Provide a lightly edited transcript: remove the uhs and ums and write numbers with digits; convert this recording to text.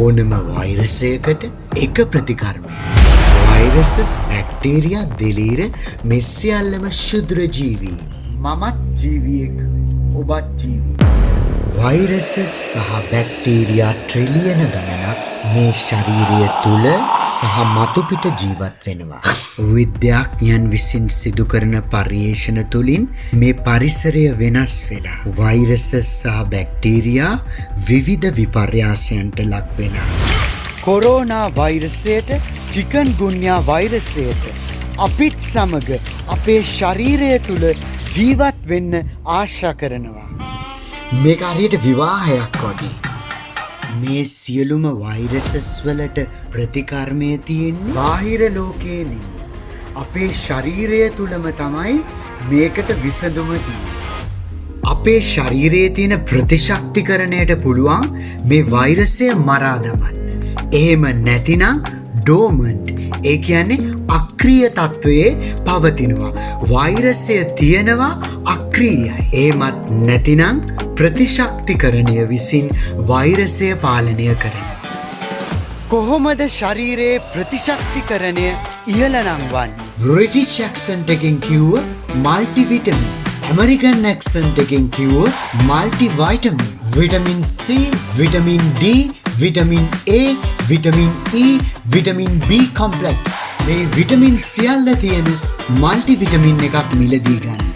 ඕනම වෛරසයකට එක ප්‍රතිකර්මය. Viruses, bacteria, දිලීර මේ සියල්ලම ක්ෂුද්‍ර ජීවීන්. මමත් ජීවියෙක්, ඔබත් ජීවියෙක්. වෛරසස් සහ බැක්ටීරියා ට්‍රිලියන ගණනක් මේ ශරීරය තුළ සහ මතුපිට ජීවත් වෙනවා. විද්‍යාඥයන් විසින් සිදු කරන පර්යේෂණ තුළින් මේ පරිසරය වෙනස් වෙලා වෛරසස් සහ බැක්ටීරියා විවිධ විපර්යාසයන්ට ලක් වෙලා. කොරෝනා වෛරසයට, චිකන් ගුන්යා වෛරසයට අපිත් සමග අපේ ශරීරය තුළ ජීවත් වෙන්න ආශා කරනවා. මේක හරියට විවාහයක් වගේ. මේ සියලුම වෛරසස් වලට ප්‍රතිකර්මය තියෙන්නේ බාහිර ලෝකයේ නෙමෙයි. අපේ ශරීරය තුළම තමයි මේකට විසඳුම තියෙන්නේ. අපේ ශරීරයේ තියෙන ප්‍රතිශක්තිකරණයට පුළුවන් මේ වෛරසය මරා දමන්න. එහෙම නැතිනම් ඩෝමන්ට්, ඒ කියන්නේ අක්‍රීය තත්ත්වයේ පවතිනවා. වෛරසය තියෙනවා, අක්‍රීයයි. එහෙමත් නැතිනම් ප්‍රතිශක්තිකරණය විසින් වෛරසය පාලනය කරනවා. කොහොමද ශරීරයේ ප්‍රතිශක්තිකරණය ඉහළ නංවන්නේ? බ්‍රිටිෂ් ඇක්සන්ට් එකෙන් කිව්ව මල්ටිවිටමින්. ඇමරිකන් ඇක්සන්ට් එකෙන් කිව්ව multi වයිටමින්. Vitamin C, vitamin D, vitamin A, vitamin E, vitamin B complex. මේ විටමින් සියල්ල තියෙන මල්ටි විටමින් එකක් මිලදී ගන්න.